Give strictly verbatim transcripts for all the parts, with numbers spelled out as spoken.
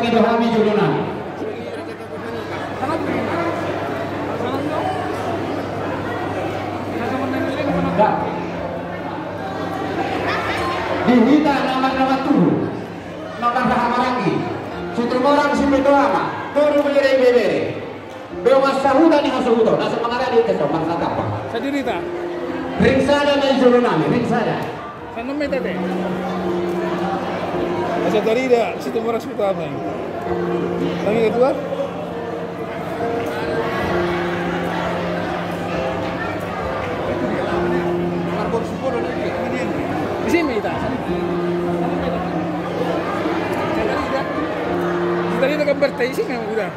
Rohani jolonami. Di hita na marnama tuhu, na marhahamaranggi, Situmorang Sipitu Ama, toru bere ibebere. Dongan sahuta ni hasuhuton, asa mangaradi hita so marnatapa. Sadirita. Ring sada ma i jolonami, ring sada. Sana meta te. Asa tarida Situmorang Sipitu Ama i. Kami ketua. Di sini kita. Kita kita gambar tai sini udah.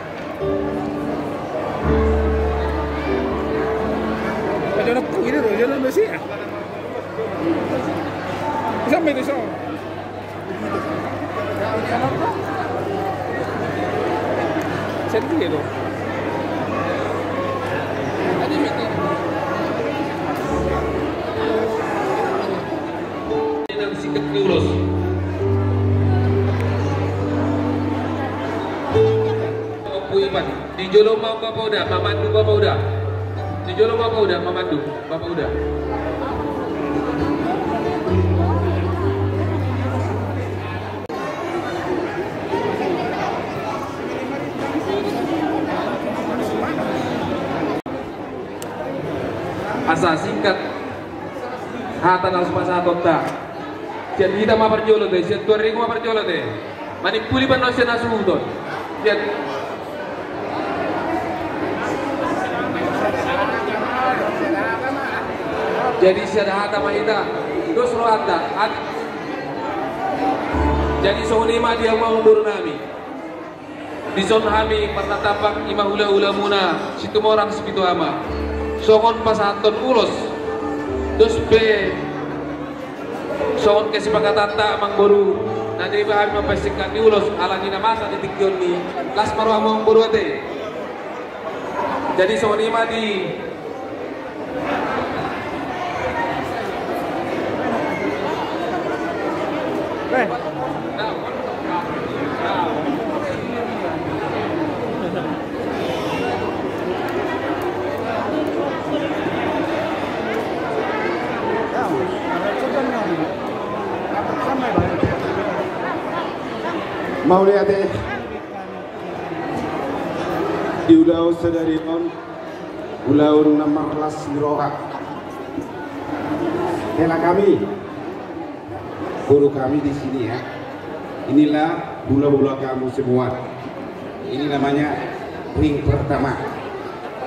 Ada anak tuh ini loh, jalan besi ya. Sampai di sana. Sendiri loh. Nang singkat ni ulos. Ompu Ipan. Di jolo ma Bapa Uda, mamandu Bapa Uda. Di jolo Bapa Uda, mamandu Bapa Uda. Asa singkat hata na hupasahathon ta. Sian hita ma parjolo te, sian tuan rigu ma parjolo te. Manimpuli pannon sian hasuhuton. Sian. Jadi sian hata ma hita. Dos rohanta. Jadi songon i ma di hamu amangboru nami. Dison hami marnatapa i ma hulahulamuna Situmorang Sipitu Ama. Songon pasahathon ulos. Dos pe songon kesepakatanta amangboru. Na deba hami mampasingat ni ulos alani na masa di tingki on i. Las ma rohamu amangboru ate. Jadi songon i ma di Mauliate. Di ulaon sadari on, ulaon na marlas ni roha. Hela kami, boru kami di sini ya. Inilah hulahula kamu semua. Ini namanya ring pertama.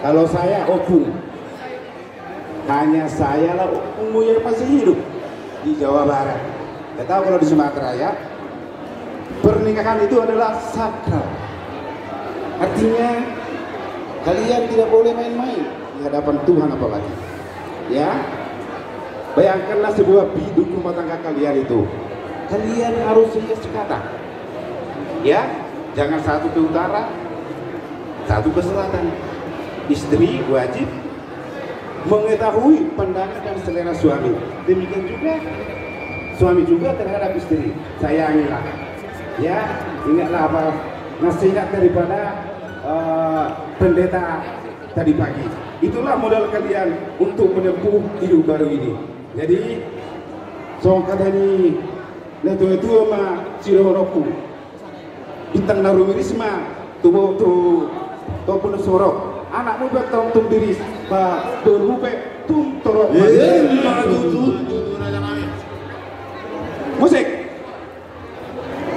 Kalau saya opung, hanya sayalah opung yang masih hidup di Jawa Barat. Nggak tahu kalau di Sumatera ya. Pernikahan itu adalah sakral. Artinya kalian tidak boleh main-main di hadapan Tuhan apalagi. Ya. Bayangkanlah sebuah biduk rumah tangga kalian itu. Kalian harus setia sekata. Ya, jangan satu ke utara, satu ke selatan. Istri wajib mengetahui pandangan dan selera suami. Demikian juga suami juga terhadap istri. Sayangilah. Ya, ingatlah apa nasihat daripada eh, pendeta tadi pagi. Itulah modal kalian untuk menempuh hidup baru ini. Jadi songon hata ni natuatua ma sidohononku. Bintang na rumiris ma tu, tu, tu ompu na sumorop. Anakmu pe tung, tung diris, ba borumu pe tung torop. Ima tutu. Musik.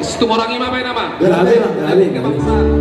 Situmorang i ma baen ama. Berabe, berabe, berabe.